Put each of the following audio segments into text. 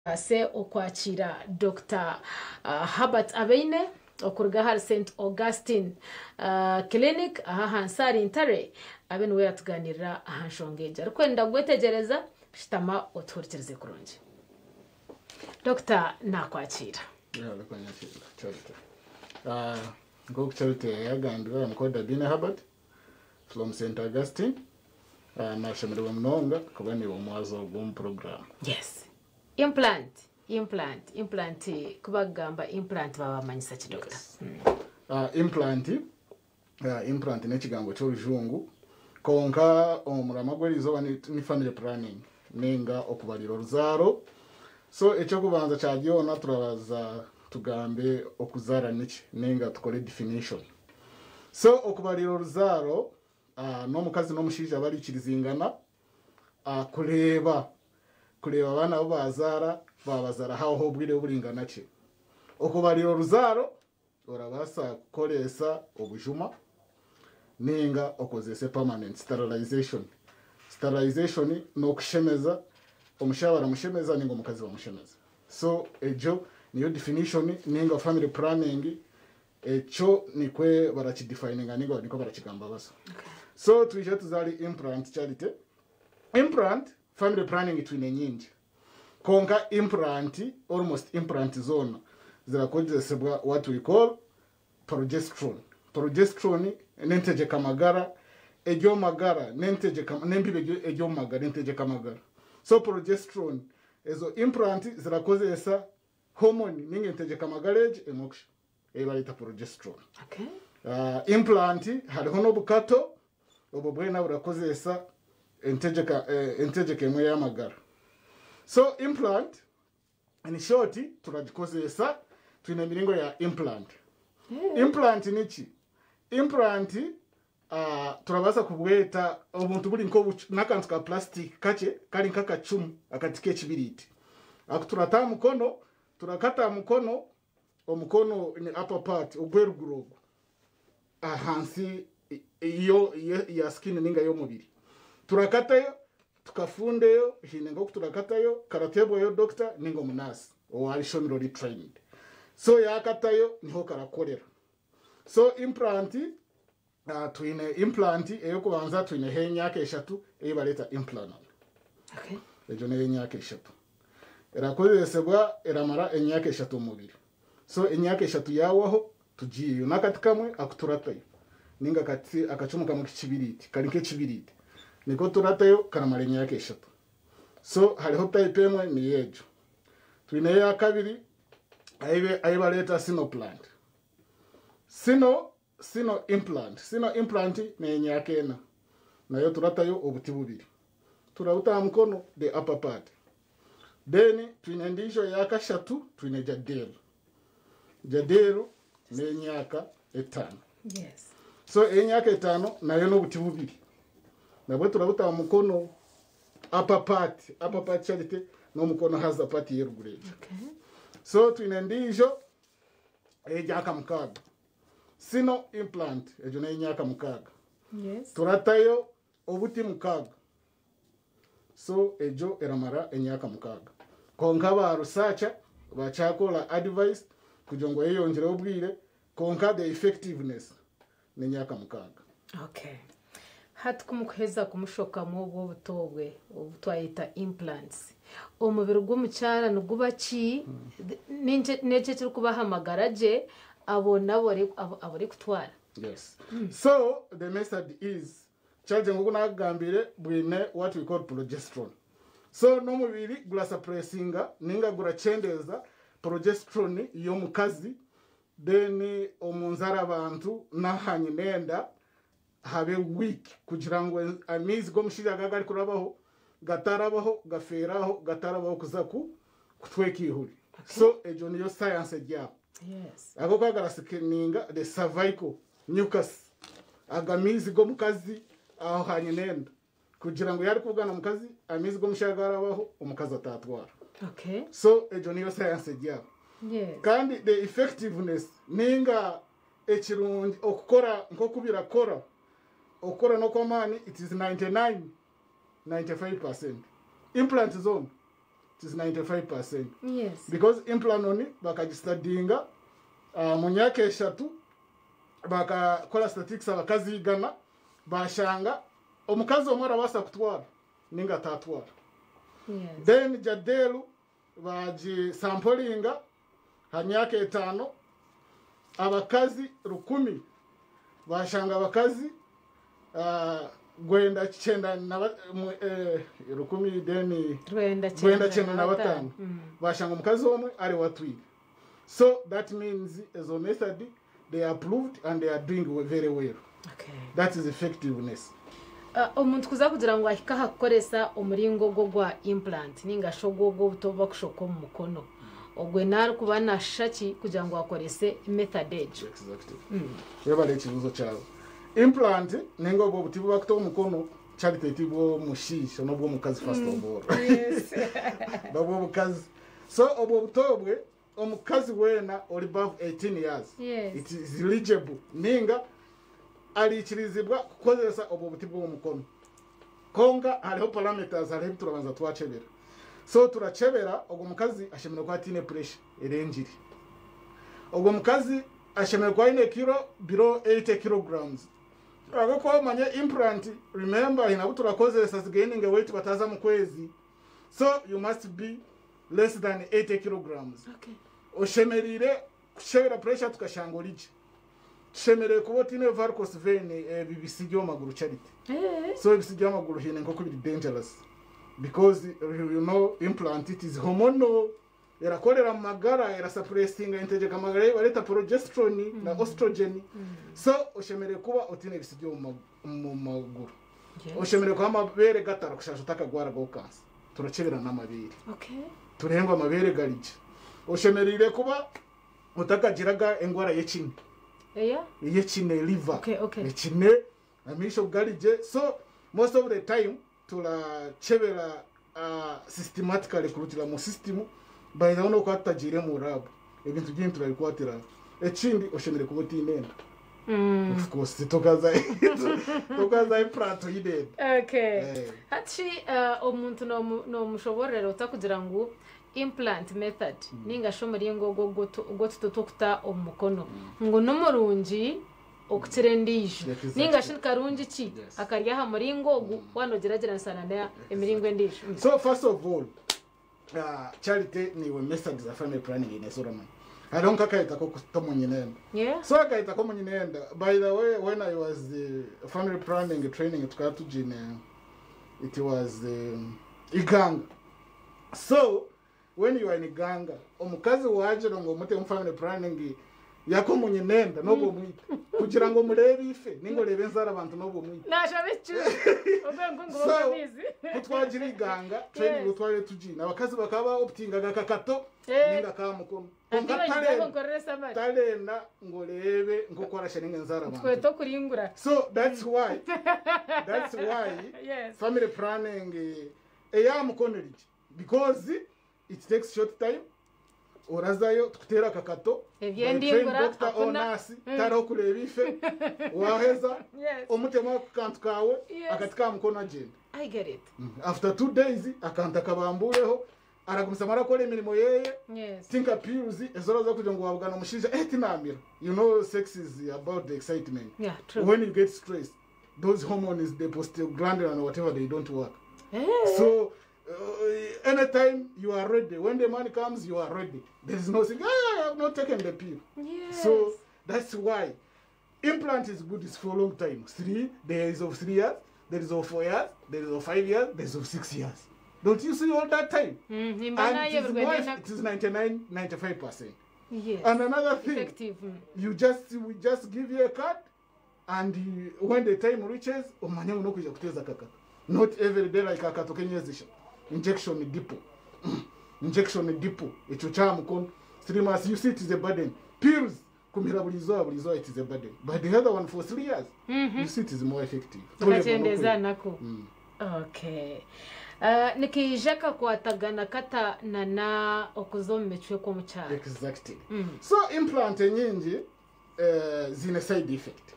Tubaase okwakiira Dokita Herbert Abeine okuruga ahari St Augustine Clinic aha ahansi ahari Ntare abe niwe yatuganirira aha nshonga egi. Arikwenda kugwetegyereza shutama otuhurikirize kurungi. Dokita nakwakiira. Nk'oku Charity yagambire, I'm called Abeine Herbert from St Augustine. Nashemererwa munonga kuba niiwe omwazi ogu omu puroguraamu. Yes. Implant, implant, implant ku bakugamba implant baba bamanyisa ki doctor? Yes. Implant, implant n'ekigambo ky'orujungu kwonka omurama gw'erizooba ni, ni family planning ninga okubarira oruzaaro. So eky'okubanza kya byona turabaza tugambe okuzaara niki ninga tukore definition. So okubarira oruzaaro n'omukazi n'omushaija baraikirizingana kureeba kureeba abaana abu baazaara baabazaara haabaho obwire buringana ki. Okubarira oruzaaro orabaasa kukoreesa obujuma ninga okozese permanent sterilization. Sterilization n'okushemeza, omushaija baramushemeza ninga omukazi bamushemeza. So egyo niyo definition ninga family planning ekyo nikwe barakidefininga ninga nikwe barakigamba baso. So twije tuzaare implant Charity. Implant family planning twine nyingi. Kwonka implant almost implant zoona zirakozesebwa what we call progesterone. Progesterone n'entegyeka magara ery'omagara n'entegyeka n'embibo ery'omagara entegyeka magara. So progesterone ezo implant zirakozesa hormone ninga entegyeka magara egi emwe kusha ei bareeta progesterone. Implant hariho n'obukato obwo bwena burakozesa entegyeka entegyeka emwe y'amagara. So implant in short turagikozesa twine emiringo ya implant. Implant niki? Implant turabaasa kubweta obuntu buri nk'obucu n'akantu ka plastic kakye kari nk'akacumu akati k'ekibiriiti. Aku turata aha mukono, turakata aha mukono, omukono ni upper part ogw'eruguru ogwo ahansi yo ya skin ninga y'omubiri. Turakatayo tukafundeyo haine nk'oku turakatayo karateebwayo doctor ninga omunaasi owabishomire ori trained. So yaakatayo niho karakorera. So implant twine implant ey'okubanza twineho ey'emyaka eshatu ei bareeta implanon. Egyo n'ey'emyaka eshatu. Erakozesebwa eramara emyaka eshatu omu mubiri. So emyaka eshatu yaawaho tugiiheyo. N'akati kamwe aku turatayo ninga akati akacumu kamwe k'ekibiriiti kari nk'ekibiriiti niko turatayo karamara emyaka eshatu. So hariho type emwe niyo egyo. Twineyo eya kabiri ayi bareeta sinoplant. Sino sino implant sino implant n'emyaka ena nayo turatayo obuti bubiri turabuta aha mukono the upper part. Then twine endiijo eyakashatu twine Jadelle. Jadelle n'emyaka etaano. So ey'emyaka etaano nayo n'obuti bubiri nabwo turabuta aha mukono upper part upper part Charity n'omukono haza part y'eruguru egyo. So twine endiijo ey'emyaka mukaaga sino implant egyo n'ey'emyaka mukaaga. Turatayo obuti mukaaga. So egyo eramara emyaka mukaaga. Kwonka ba researcher bakyakora advice kugira ngu oyeyongyereho obwire kwonka the effectiveness n'emyaka mukaaga. Okay. Hati ku mukuheza kumushokamu obwo obuto obwe obu twayeta implants, omubiri gw'omukyara niguba ki? N'enki ekirikubaha amagara gye abo nabo abu orikutwara? Yes. So the method is charge nk'oku naakugambire bwine what we call progesterone. So n'omubiri gurasuppressinga ninga gurakyendeeza progesterone y'omukazi then omu nzarabantu n'aha nyinenda habe weak kugira ngu amaizi g'omushaija aga garikurabaho gatarabaho gafeera aho gatarabaho kuza ku kutweka eihuri. So egyo niyo science eri aho. Ahabw'okuba garasikeninga the cervical mucus aga maizi g'omukazi aho ha nyinenda kugira ngu yaarikubugana omukazi amaizi g'omushaija garabaho omukazi atatwara. So egyo niyo science eri aho. Kandi the effectiveness ninga ekirungi okukora nk'oku birakora okukora n'okw'amaani it is 99, 95%. Implant zoona. it is 95%. Yes. Because Implanon bakagistadinga mu myaka 3, bakakora statistics abakazi 100, bashanga omukazi omwe arabaasa kutwara ninga atatwara. Yes. Then Jadelle bagisampolinga ha myaka 5, abakazi 1000, bashanga abakazi 99 1000, then 95, bashanga omukazi omwe ari watwire. So that means ezo method, they are approved and they are doing very well. That is effectiveness. Omuntu kuza kugira ngu ahike aha kukoresa omuringo ogwo gwa implant ninga shi ogwo ogw'obuto bakushoka omu mukono, ogwe narikuba nashusha ki kugira ngu akorese method egyo? Exactly. Webale ekibuzo kyawe. Implant ninga obwo obuti bubakuta omukono, Charity, tibw'omushaija n'obw'omukazi first of all. N'obw'omukazi. So obwo buto bwe omukazi weena ori above 18 years, it is eligible ninga arikirizibwa kukozesa obwo buti bw'omukono. Konka hariho parameters, hariho ebi turabanza twachebera. So turachebera ogwo mukazi ashemereire kuba atiine pressure erengire, ogwo mukazi ashemereire kuba aine kiro below 80 kilograms, ahabwokuba omanye implant, remember, hine abu turakozesa zigaining weight bataza mu kwezi, so you must be less than 80 kilograms. Oshemereire kushebera pressure, tukashanga origye. Tushemereire kuba otiine varicose vein, ebi bisi by'omu maguru, Charity. So ebisi by'amaguru hine nk'oku biri dangerous, because you know implant, it is hormonal, erakorera mu magara, erasuppressinga integeka amagara, bareta progesterone na estrogen. So oshemereire kuba otiine ebisi byo mu maguru. Oshemereire kuba amabere gatarakushasha, utakagwara go kansa. Turakebera n'amabere, turengwa amabere garije. Oshemereire kuba utakagiraga engwara y'ekine, ey'ekine, liver, ekine, amisho garije. So most of the time turakebera systematically kurutira mu system. By the way, nokuba tutagiire mu lab, ebintu byingi turabikwatira. Ekindi, oshemereire kuba otiine enda. Of course tokaza implant oyine enda. Hati omuntu nomushoborera ota kugira ngu implant method ninga shi omuringo ogwo ogw'otuto twokuta omu mukono ngu n'omurungi okukira endiijo, ninga shi karungi ki akari aha muringo ogu wanogyeragyeranisa na emiringo endiijo? So first of all, Charity, niwe method za family planning inezoramanya, hariho nk'akahita ko kutomunyinenda. So akahita ko munyinenda, by the way, when I was family planning training, tukaba tugine, it was Iganga. So when you are in Iganga, omukazi wagira ngo mute mu family planning yakomunyinenda, nobwo mwita kugira ngo murebe ife ningo rebe nzara abantu, nobwo mwita. Nashabe urwego ngo So, babizi. Kutwagira Iganga training, twari tugina, abakazi bakaba optingaga kakato ninga kamukono. Konka nkorere samari. Tarenda ngo rebe nko arasha ninga nzara twe abantu. To kuringura. So that's why family planning eyamukono erigi, because it takes short time. Orazayo, tukutera akakato. Ebyendingura, Doctor or nurse tariho kureba ife, waheza omutema ku kantu kawe, akati kamukono, agenda. I get it. After 2 days akantu akabambureho, aragumisa arakora emirimo yeye. Tinka pills ezoraza kugira ngo wabugana omushaija, tinamira. You know, sex is about the excitement. Yeah, true. When you get stressed, those hormones, the prostaglandin and whatever, they don't work. So anytime you are ready, when the money comes, you are ready. There is nothing, "Ah, I have not taken the pill." So that's why implant is good. It's for a long time. Three, there is of 3 years, there is of 4 years, there is of 5 years, there is of 6 years. Don't you see all that time? Nimba And it is, nayoberwa. more, it is 99, 95%. And another thing, Effective. You just we just give you a card, and you, when the time reaches, omanye uno kuja kuteza kakato. Not every day like akato kenyezisha. Injection depot. Injection depot. Ekyo kya mukono. 3 months, you see, it is a burden. Pills kumira buli izooba buli izooba, it is a burden. But the other one for 3 years, you see, it is more effective. Tukakyendeza nako. Okay. Nikiija kakwatagana kata nana okuza omu micwe kw'omukyaro? Exactly. So implant enyingi zine side effect.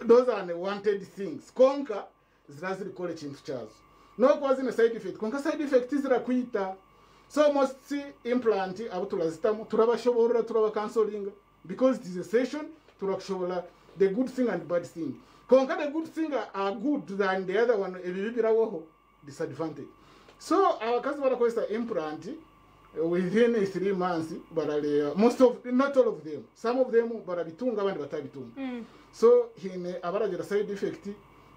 Those are the wanted things. Konka zira zirikora ekintu kyazo. N'okuba zine side effect, kwonka side effect zirakwita. So most implant abu turazitamu turabashoborora, turabacounselinga, because it is a session, turakushobora the good thing and bad thing. Konka the good thing are good than the other one, ebibi birabaho disadvantage. So abakazi barakozesa implant within 3 months barareba, most of, not all of them, some of them barabitunga, abandi batabitunga. So hine abaragira side effect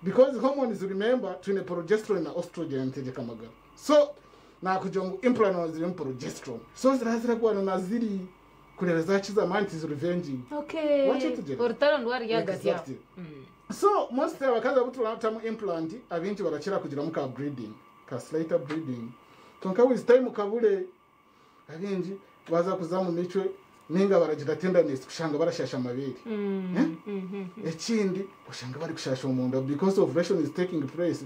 because hormones, remember, twine progesterone na estrogen ntegeka amagara. So nakugira ngu implant zirimu progesterone, so ziraza ziragwana na ziri kureba zakiza amani, is revenging. Wakyetegyereza? Orutaro ndwari hagati yabo. Exactly. So most abakazi abo turatamu implant, abingi barakira kugiramu ka bleeding, ka slighter bleeding, konka with time kabure. Abingi baza kuza mu micwe ninga baragira tenderness, kushanga barashasha amabere. Eh? Ekindi ushanga bari kushasha omunda because ovulation is taking place,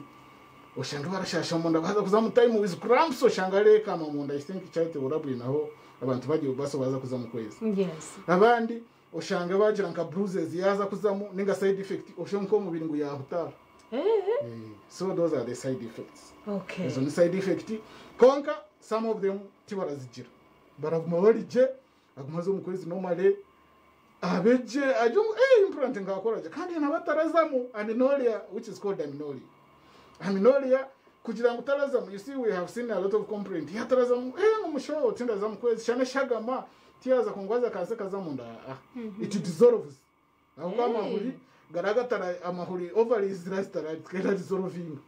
ushanga barashasha omunda, baza kuza mu time with cramps, ushanga rekama munda. I think charity urabwinaho abantu bagiye baso baza kuza mu kwezi. Abandi ushanga bagira nka bruises yaza kuzamu, ninga side effect ushanga ko umubiri ngo yahutara. Eh, so those are the side effects. Izo ni side effect, konka some of them tibarazigira, baraguma barije, aguma zo mu kwezi normally, abeje ajo implant ngakora je, kandi nabatarazamu amenorrhea, which is called amenorrhea. Amenorrhea kugira ngo utarazamu, you see, we have seen a lot of complaint yatarazamu, umushobo tindazamu kwezi shane shagama tiyaza kungwaza kaze kazamu nda. Ah, it dissolves ahubwo amahuri garagatara, amahuri ovaries zirasitara zikahita dissolving.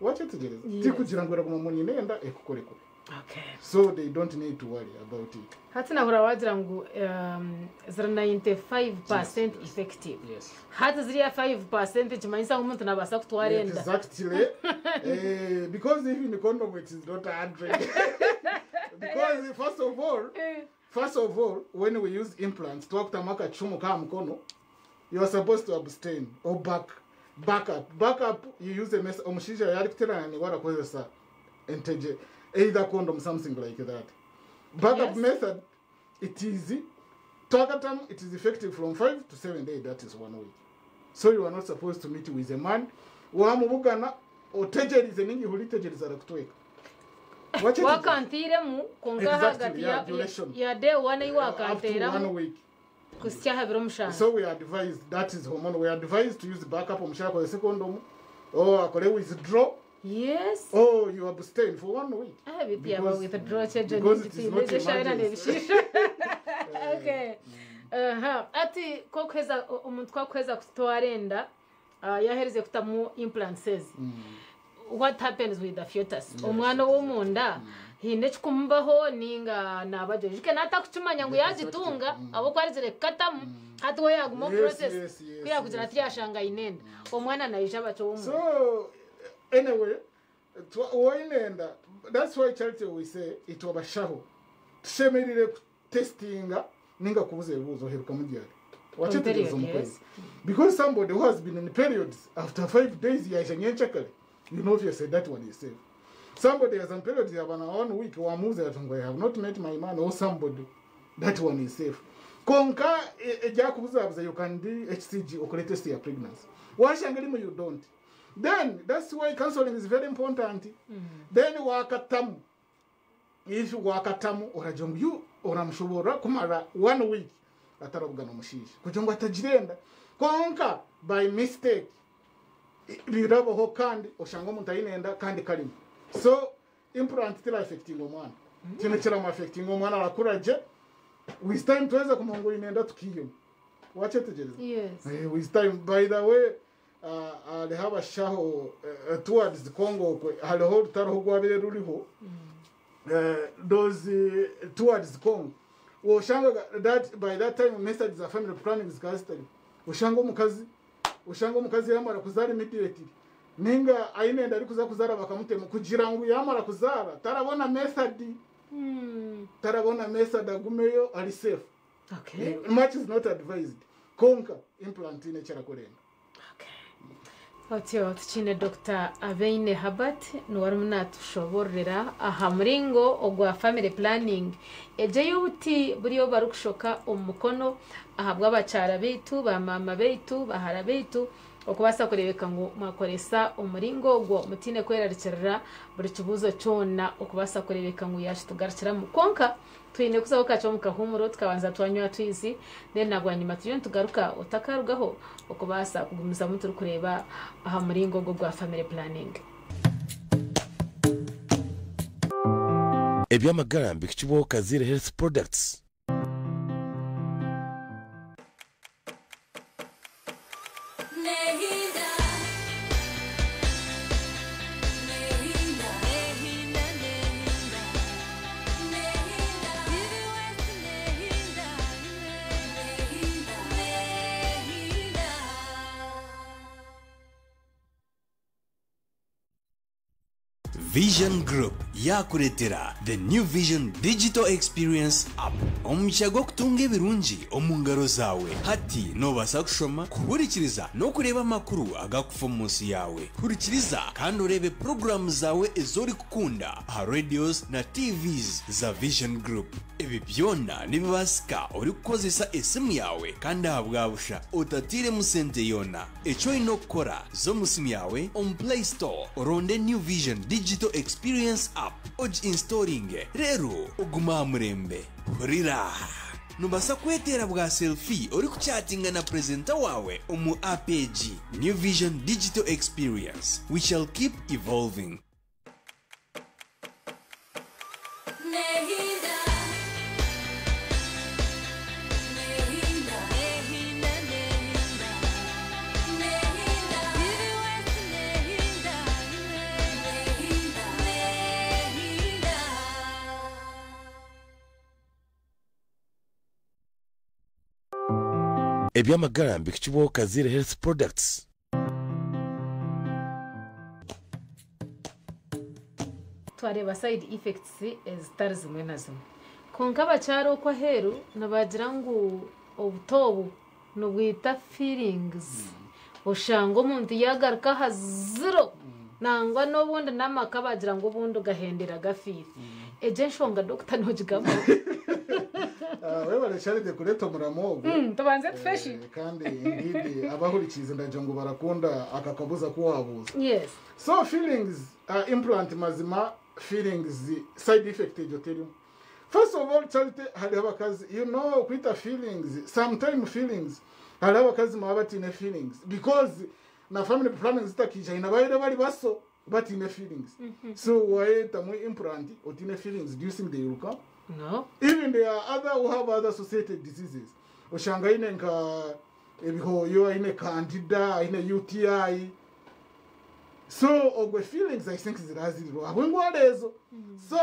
Wachetegereza? Ti kugira ngo iraguma mu nyinenda ekukorekore. So they don't need to worry about it. Hati nahura wagira ngu zira 95% effective. Yes. Hati ziriya 5% kimanyisa ngu omuntu nabaasa kutwara enda. Exactly. Because even condom, it is not 100, because first of all, when we use implants, twakutamu akacumu ka mukono, you are supposed to abstain or back up. Back up, you use a mess, omushaija yari kuterana niwe arakozesa enteje, either condom, something like that. Backup method, it is twakatamu, it is effective from 5 to 7 days, that is one week. So you are not supposed to meet with a man, wamubugana otegereze, ningi hulitegereza arakutweka. Wakantiremu konka hagati Yeah, duration. ya day one ei Up to one wakanteeramu week. kusya aha biro 7. So we advise, that is hormone, we advise to use backup, omushaija akozese condom or akore withdraw or you abstain for one week. Ah, biti yaba withdraw kyejo. Because it is not nigitine emergency. nebishisha. Okay, aha ati ko kweza omuntu kwakweza kutwara enda, yahereze kutamu implants, what happens with the fetus, omwana w'omunda hiine ekikumubaho ninga nabajo jike natakukimanya ngu yagitunga abo kwarizire kukatamu, hati we yaguma process kuyakugira ati yashanga inenda, omwana naija bacho w'omunda? So anyway, wainenda, that's why Charity, we say itwabashaho tushemerire kutestinga ninga kubuza ebibuzo, heruka mugyari wachetegereza period, omu kwezi, because somebody who has been in periods, after 5 days yaija nyenchakare, you know, if you say that one is safe. Somebody has on periods yabana one week, wamuze ati ngo "I have not met my man or somebody," that one is safe. Konka ejyakubuzabuza, you can do HCG, okore test ya pregnancy, washanga rimwe you don't, then that's why counseling is very important. Then wakatamu, if wakatamu oragira ngu you oramushobora kumara one week atarabugana omushaija kugira ngu atagirenda. Konka by mistake birabaho kandi oshanga omuntu ayinenda kandi karimo. So implant tira affecting omwana, kino kiramu affecting omwana, arakura gye. With time tuweza kumanga inenda tukiyoma. Wachetegereza? Yes. Eh, with time. By the way, hariho abashaho towards Congo okwe, hariho orutaro rwabire ruriho, those towards Congo, oshanga that by that time methods za family planning zikaba zitari, ushanga omukazi yamara kuzara immediately, ninga ayinenda ari kuza kuzara bakamutema kugira ngu yamara kuzara tarabona method, tarabona method, agumeyo ari safe. Much is not advised, konka implant ine kyarakorenda. Otyo tukine Dr Abeine Habert, niwe arimu natushoborera aha muringo ogwa family planning egyo y'obuti buriyo barikushoka omu mukono ahabw'abakyara baitu, bamama baitu, bahara baitu. Okubaasa kureebeka ngu mwakoresa omuringo ogwo mutaine kwerarikirira buri kibuuzo kyona okubaasa kureebeka ngu yaakitugarukiramu. Kwonka twine kuzaho kakye omu kahuumuro tukabanza twanywa atwizi then na bwanyima turiyo nitugaruka otakarugaho okubaasa kugumizamu turikureeba aha muringo ogwo ogwa family planning. Eby'amagara mbihikibwaho Kaziire Health Products. Vision Group yaakureetera The New Vision Digital Experience App, omugisha gw'okutunga ebirungi omu ngaro zaawe. Hati noobaasa kushoma, kuhurikiriza n'okureeba amakuru agakufa omu nsi yaawe. Hurikiriza kandi oreebe puroguraamu zaawe ezi orikukunda aha radios na TVs za Vision Group. Ebi byona nibibaasika orikukozesa esimu yaawe kandi ahabwa busha otatairemu sente yoona. Eki oine okukora, za omu simu yaawe omu Play Store oronde New Vision Digital Experience App ogi installinge reero ogume aha murembe. Hurira! Noobaasa kweteera bwa selfie orikuchatinga na purezenta waawe omu app egi. New Vision Digital Experience, we shall keep evolving. Eby'amagara mbihikibwaho Kaziire Health Products. Twareeba side effects ezitari zimwe na zimwe. Kwonka abakyara okwo aheeru nibagira ngu obuto obu nibwita feelings. Oshanga omuntu yaagaruka aha ziro nangwa n'obundi n'amaka bagira ngu obundi gahendera gafiire. Egyo enshonga dokita noogigambaho? Webale Charity kureeta omuramo ogu. Tubanze tufe shi. Kandi indeed abahurikiize ndagira ngu barakunda aka kabuuzo aku waabuuza. Yes. So feelings, implant mazima feelings side effect egyo terimu. First of all Charity hariho abakazi you know okwita feelings sometime feelings hariho abakazi maba bataine feelings because na family planning zitakiija haine ababaire bari baso bataine feelings so wayetamu implant otaine feelings do you think they will come? No. Even there are other who have other associated diseases oshanga aine nka ebihooyo aine candida aine UTI so ogwe feelings I think zirazirirwa ahabw'endwara ezo so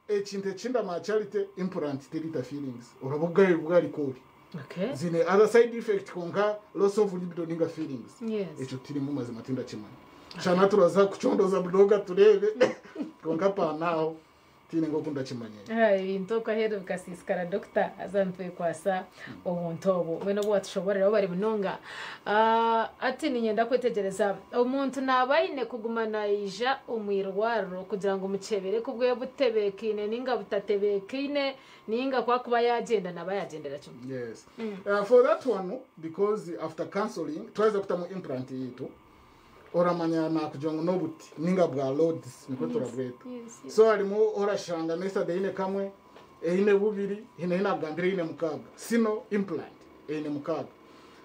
Ekintu ekindi ama Charity implant terita feelings oraba ogayo bwarikori Okay. zine other side effect konka loss of libido ninga feelings Yes. ekyo tirimu mazima tindakimanya shana turaza kucondoza munonga tureebe konka panaho tiine nkoku ndakimanyire. Ah, ebintu okwo aheeru bikasiisikara dokita haza nitwekwasa obuntu obu mbwenu obu watushoboreraho bari munonga. Ah, hati niinyenda kwetegyereza omuntu naaba aine kuguma naija omu irwariro kugira ngu mukyebere ku bwe butebeekaine nainga butatebeekaine nainga ku akuba yaagyenda naaba yaagyendera kimwe. Yes. For that one, because after counseling, twaheza kutamu implant yaitu, oramanya nakugira ngu n'obuti ninga bwa loads nikwo turabweta. Yes, yes. So harimu orashanga nesada eine kamwe, eine bubiri, haine ahu nakugambira eine mukaaga. Sino implant eine mukaaga.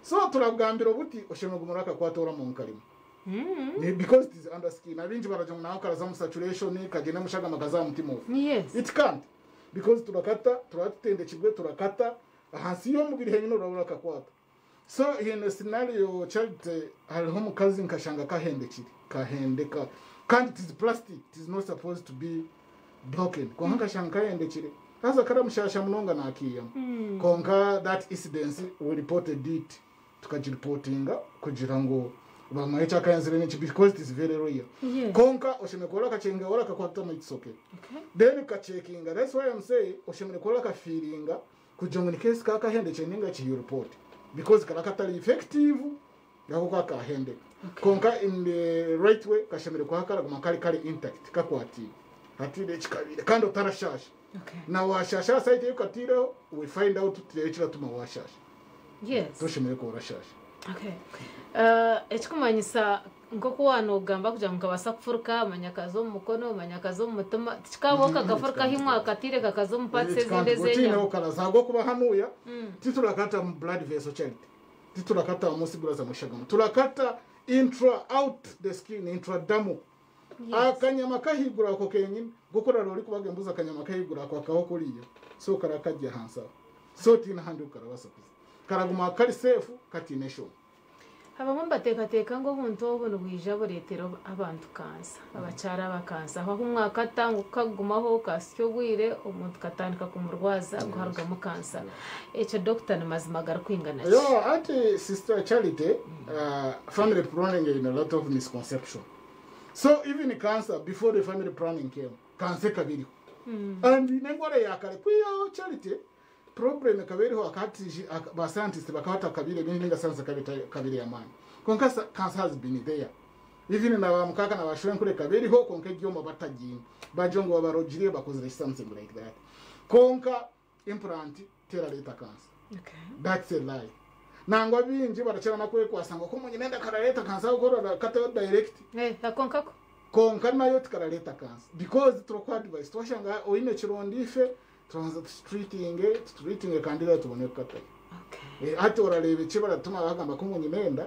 So turabugambira obuti oshemereire kuguma orakakwata oramu nkarimo. Ni because it is under skin. Abingi baragira ngu naho karaza omu saturation kagyenda omu shagama kaza aha mutima ofu. Yes. It can't because turakata turaba tutendekirwe turakata ahansi y'omubiri henyine oraba orakakwata. So haine scenario Charity hariho omukazi nkashanga kahendekire kahendeka kandi it is plastic it is not supposed to be broken kwonka nkashanga kahendekire haza karamushasha munonga nakiihamu kwonka that incidence we reported it tukagiripotinga kugira ngu bamanye ekyakayenzire neki because it is very rare Yes. kwonka oshemereire kuba orakacenga orakakwata omu isoke Okay. then kacekinga that's why I'm saying oshemereire kuba orakafiiringa kugira ngu ni case kakahendekire ninga ki you report because kara katari effective nako kakahendeka kwonka in the right way kashemereire kuba karaguma kari kari intact kakwatiire hatiire ekikabiire kandi otarashasha Okay. na washasha aha site ei okatiireho we find out tureebe ekiratuma washasha Yes. toshemereire kuba orashasha. Okay. Ekikumanyisa nk'oku waanogamba kugira ngu nkabaasa kufuruka manya kaza omu mukono, manya kaza omu mutima, tikikabaho kagafuruka himwe akatiire kakaza omu parts ezindi ez'enyama. Tiineho karaza ahabw'okuba hanuya titurakata mu blood vessel, Charity, titurakata munsi guraza mushagama, turakata intra out the skin, intradermal. Akanyama kahigura ako kenyini gukorara ori kubaga embuzi, akanyama kahigura ako akaho kuriya, so karakajya hansi aho, so tiine ahandi karabasa kuza, karaguma kari safe, katiine eshoma. Abamwe mbateekateeka ngu obuntu obu nibwija bureetera abantu kansa, abakyara aba kansa, aho omwakata ngu kagumaho kasya obwire omuntu katandika kumurwaza guharugamu kansa. Ekyo dokita ni mazima garikwingana ki? Yo, ati Sister Charity, family planning in a lot of misconception. So even cancer, before the family planning came, cancer kabiriho. And nengwara yakare kwiyo, Charity, problem kabiriho akati ba scientists bakawata kabiri ebindi ninga science kabiri kabiri yamani. Konka cancer has been there. Even na ba mukaka na bashwenkure kabiriho, konka ibyoma batagina. Bajongo babarogire bakozere something like that. Konka implant terareta cancer. That's a lie. Nangwa bingi barakira nakwekwasa ngo ko munyinenda karareta kansa gukora katayo direct. Eh, akonkako. Konka nayo tikarareta kansa because turakwa advice, twashanga oine kirondi, ife turanza tutreating candida, tubone kukatayo. Ati orareba eki baratuma bagamba ko munyinenda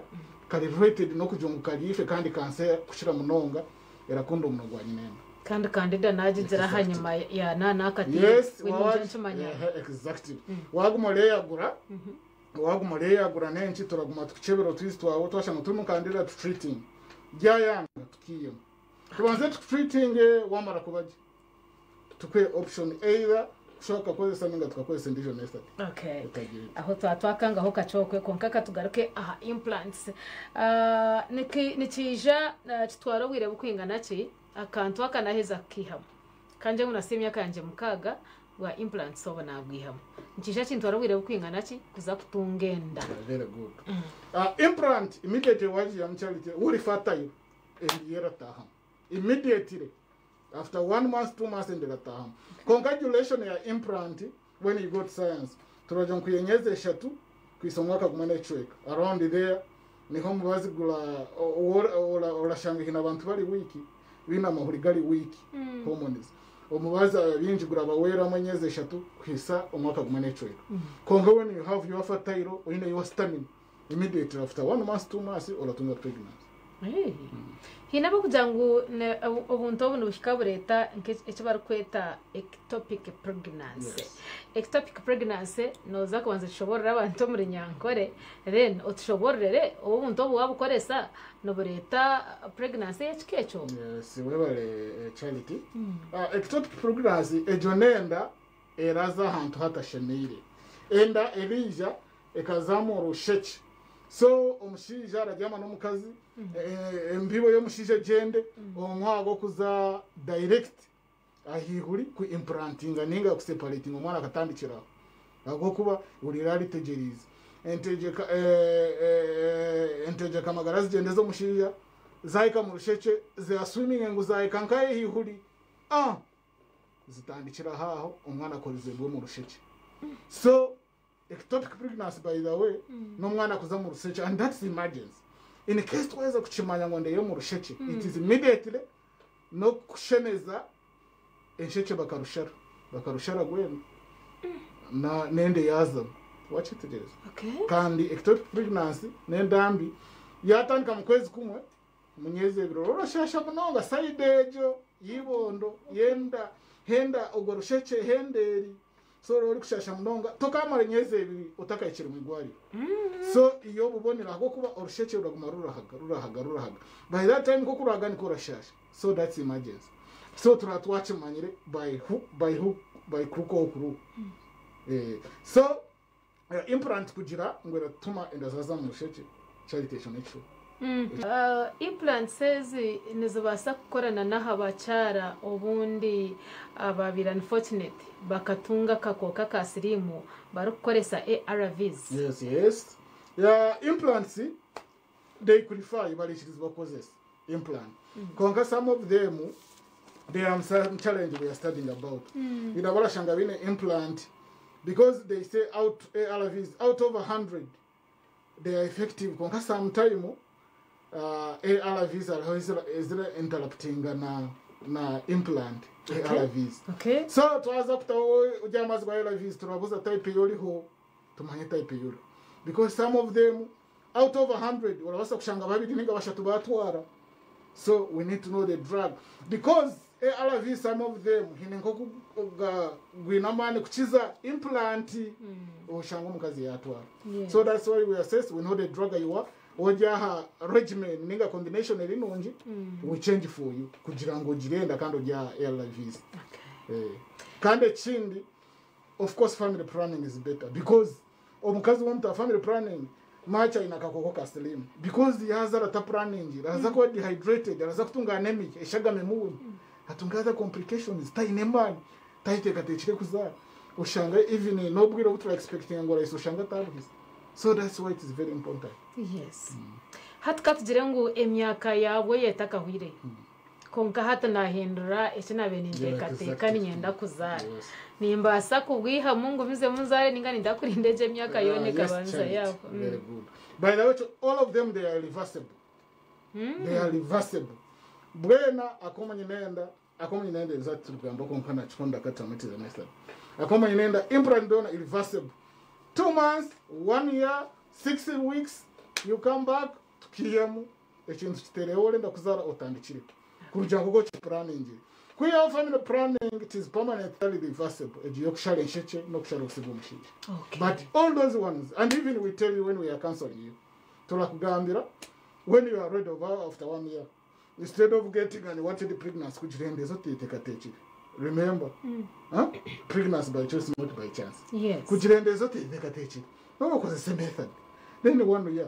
kari related no kujungu karife, kandi kansa kushira munonga erakunda omuno gwa nyinenda. Kandi candida nagigira hanyuma ya na nakatiire. Yes. Winje nkimanya. Exactly, waguma oreyagura, waguma oreyagura nenki, turaguma tukuchebera otwizi twawe, twashanga turi mukandida, tutreating, byayanga tukiyemu, tubanze tutreating, wamara kubagye tukwe option either kushobora kukozesa ninga tukakozesa endijo method. Utagira. Aho tuba twakangaho kacokwe, konka katugaruke aha implants. Nikiija kitwara obwire bukwingana ki akantu akanaheza kukihamu? Kanje ngu nasi emyaka yangye 6 bwa implants obu nabwihamu, nikiija kintwara obwire bukwingana ki kuza kutunga enda? Very good. Implant immediately wajiya mucharity uri fertile and yerataha immediately after 1 month, 2 months, and erataha. Congratulation ya implant, when you go to science turaja nkuyenyeza 3 kwisa omwaka gumwe n'ecweka around there, niho mubazigura orashanga hina abantu bari wiki bina amahuri gari wiki hormones, omubazi bingi gurabaweramu enyezi 3 kwisa omwaka gumwe n'ecweka. Konka when you have your fertile, oyine your stamina, immediately after 1 month, 2 months, oratunga pregnancy. Hey. Hiine abakugira ngu obuntu obu nibuhika bureeta eki barikweta ectopic pregnancy. Ectopic pregnancy noza kubanza tushoborere abantu omuri Nyankore, then otushoborere obu obuntu obu wabukoresa nibureeta pregnancy y'ekika ekyo. Yes, webale, Charity. Ectopic pregnancy egyo nenda eraza ahantu hatashemeire, enda erija ekazamura orusheke, so omushaija araryama n'omukazi, embibo y'omushaija egyende omwaga okuza direct ahihuri ku implantinga ninga kuseparatinga omwana akatandikiraho, ahabwokuba urira aritegerize entegyeka entegyeka amagara zigende z'omushaija zahika mu rusheke, ziraswiminga ngu zahika nk'ahihuri, zitandikira aho omwana akorizebwe mu rusheke. So ectopic pregnancy, by the way, n'omwana kuza mu rusheke, and that's emergency. In case twaheza kukimanya ngo ndeyo mu rusheke, it is immediately no kushemeza ensheke, bakarushara, bakarushara gwena na nende yazamo, wakitegereza? Kandi ectopic pregnancy n'endambi yatandika mu kwezi kumwe, munyezi 2 orashasha munonga side egyo yibondo yenda henda ogwo rusheke henderi, so ori kushasha munonga tokamara emyezi 2 utakayikire mu igwariro. So iyo bubonera aho kuba orusheke ruraguma rurahaga, rurahaga, rurahaga, by that time ko kurahaga niko urashasha, so that's emergency. So turaba twakimanyire by hook by crook or crook. So implant kugira ngo iratuma inda zaza mu rusheke, Charity, ekyo nekyo. Implants ezi nizibaasa kukorana n'aha bakyara obundi ababiri unfortunate bakatunga akakooko ka siriimu barikukoresa ARVs? Yes, yeah, implants they qualify, barikirizibwa kukozesa implant. Konka some of them, there are some challenge we are studying about. Ina barashanga bine implant because they say out ARVs out of 100 They are effective kwonka sometime ARVs hariho ezira interruptinga na implant ARVs. So twaza kutaho ujya amazi gwa ARVs, turabuza type yoriho, tumanye type yoriho, because some of them, out of 100 urabasa kushanga babiri ninga bashatu batwara. So we need to know the drug, because ARV, some of them hine nko gwina amani kukiza implant, oshanga omukazi yatwara. So that's why we assess, we know the drug you are ojaha, regimen ninga combination eri nungi, we change for you kugira ngo ogirenda kandi ojya ARVs. Kandi ekindi, of course, family planning is better, because omukazi womuta family planning much aine akakoko ka silimu, because yaza arata planning, araza kuba dehydrated, araza kutunga anemic, eshagama emuwe, atunga other complications, taine maani, tahiteekateekire kuzaara, oshanga even n'obwire obu tura expectinga ngu arahisa, oshanga atabuhisa. So that's why it is very important. Yes, hati katugire ngu emyaka yaabwe yetakahwire, konka hati nahindura eki nabe ninteekateeka, ninyenda kuzaara, nimbaasa kubwihamu ngumizemu nzaare, ninga ninda kurinda egyo emyaka yoona ekabanza yaabo? Very good. By the way, all of them, they are reversible. They are reversible. Bwena akomanyinenda akomanyinenda exactly kugamba konka nakikonda katamitiza method. Akomanyinenda implant donor irreversible. 2 months, one year, 6 weeks, you come back, tukiyemu ekintu kitereho, orenda kuzara otandikire kurugira nkuko kiplanning. Kwiyaho family planning, it is permanently reversible. Egiye kushara ensheke no kushara obusigo omushaija. But all those ones, and even we tell you when we are counseling you, turakugambira when you are ready over after one year, instead of getting unwanted pregnancy, kugira ezo teekateekire. Remember, huh? Pregnancy by choice, not by chance. Kugira ezo teekateekire. Noba okozesa method. Then one year,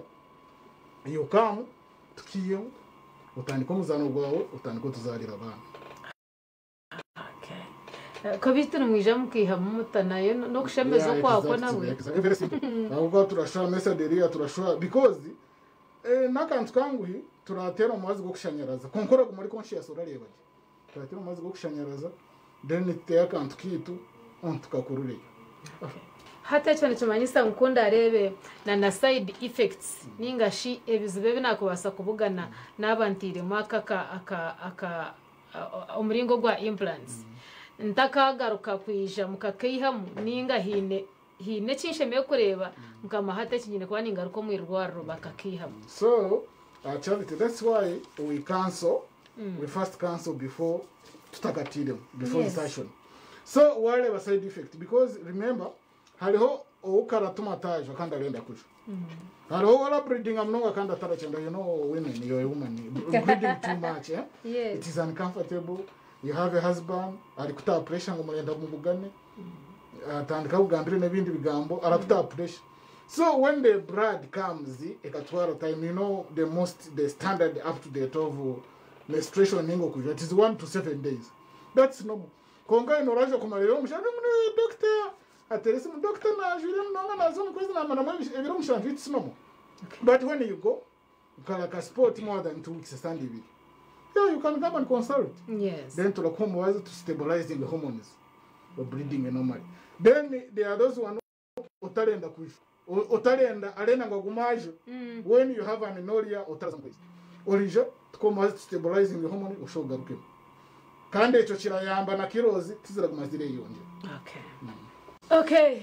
you come, tukiyemu, utandika omuzano gwawe, utandika otuzarira abaana. Okay. Ko bitu nimwija mukihamu mutanayo n'okushemeza okwakwo nabwe. Exactly. Very simple. Ahubwo turashora method eriya turashora because n'akantu kanguhi, turatera omubazi gw'okushanyaraza, konka oraguma ori conscious, orareeba gye. Turatera omubazi gw'okushanyaraza, then tuteyo akantu kiitu tukakurureyo. Hati ekyo nikimanyisa ngu kundareebe na side effects ninga shi ebizibu ebi nakubaasa kubugana naaba ntiiremu aka omuringo gwa implants, ntakagaruka kwija mukakaihamu, ninga hiine ekinshemeye kureeba nkama hati eki nyine kuba ningaruka omu irwariro bakakaihamu? So Charity, that's why we counsel. We first counsel before tutakatiremu, before insertion. So wareba side effect, because remember, hariho owukaratuma atajo kandi arenda kuja, hariho wara bleeding munonga kandi atarachenda. You know women, you're a woman, bleeding too much, eh? Yes. It is uncomfortable. You have a husband ari kuta pressure ngo murenda mubugane, atandika kugambire n'ibindi bigambo, arakuta pressure. So when the blood comes, ikatwara time, you know, the most, the standard up to date of menstruation ningo kuja, it is 1 to 7 days. That's normal. Konka ino raje kumalira omushana mune doctor ateresi mu doctor najwire munonga nazo mukwezi namara ebiro 7. It's normal. But when you go ukala ka spot more than 2 weeks, sandi ibiri, yeah, you can come and consult. Then turakuha umubazi to stabilizing the hormones or bleeding normally. Then there are those one utarenda kuja, utarenda, arenda ngo agumaje. When you have amenorrhea, utaraza mu kwezi, orija tukomaze to stabilizing the hormone, ushogarukemo, kandi ekyo kirayamba na kirozi tiziraguma zireyongera. Okay,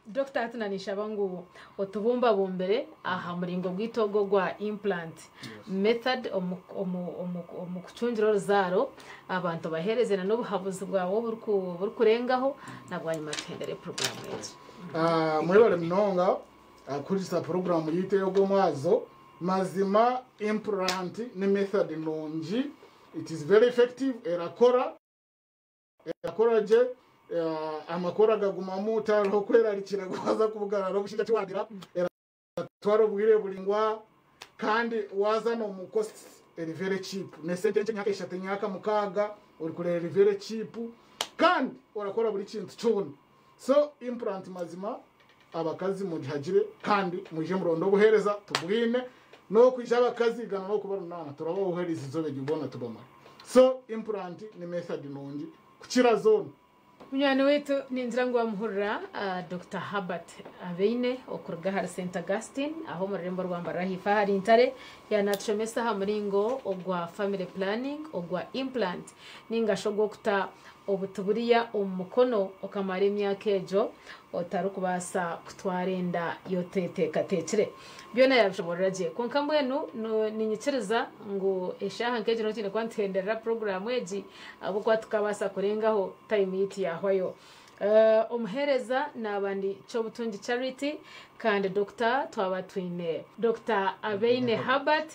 Dr. Hati nanishaba ngu otubumbabumbire aha muringo gwitogo gwa implant method omu kucungira oruzaaro, abantu bahereze na n'obuhabuzi bwawe burikurengaho, na bwanyuma tuhendere porogaramu egi. Ah, mwebale munonga kurisa porogaramu yitu ey'ogwomwazo. Mazima implant ni method nungi. It is very effective, erakora, erakora gye. Amakora gagumamu, tariho kwerarikira gwaza kubugarara obushinja kiwagira, eratwara obwire buringwa, kandi waza nomu cost eri very cheap, nesente nkye, myaka 3, myaka 6 ori kureba, eri very cheap, kandi orakora buri kintu kyona. So implant mazima, abakazi mugihagire kandi mwije muronde obuhereza tubwine nokwija abakazi 148 turababuhereza inzobe gibona tubamara. So implant ni method nungi kukira zona. Munywani waitu ningira ngu wamuhurira Dokita Herbert Abeine okuruga ahari St Augustine aho omu rurembo rwa Mbarara ahaifo ahari Ntare yaaba natushomesa aha muringo ogwa family planning ogwa implant ningashi ogw'okuta obuti buriya omu mukono okamara emyaka egyo otarikubaasa kutwara enda y'oteteekateekire. Byona yaabishoboorora gye. Kwonka mbwenu niinyikiriza ngu eshaaha nk'egi niho twine kuba nituhenderera puroguraamu egi ahabw'okuba tukabaasa kurengaho tayimu yaitu yaahwayo. Omuheereza naaba ndi Kyobutungi Charity kandi Dokita twaba twine Dokita Abeine Herbert.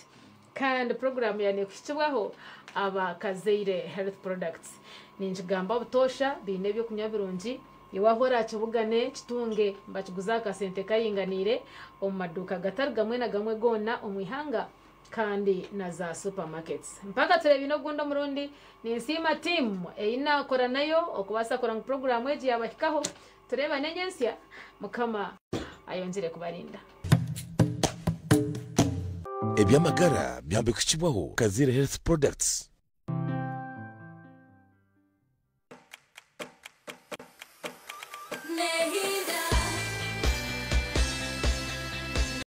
Kandi puroguraamu ya neekuhikibwaho aba Kazaire Health Products. Ninkigamba butoosha, baine eby'okunywa birungi, iwe ahu oraakibugane kitunge, nibakiguza aha kasente karinganiire omu maduuka gatari gamwe na gamwe goona omu ihanga kandi na za supermarkets. Mpaka tureebaine ogundi omurundi, ninsiima tiimu ei naakora nayo okubaasa kurora ngu puroguraamu egi yaabahikaho. Tureebane nyentsya, Mukama ayongyere kubarinda. Eby'amagara byambikukibwaho Kazaire Health Products.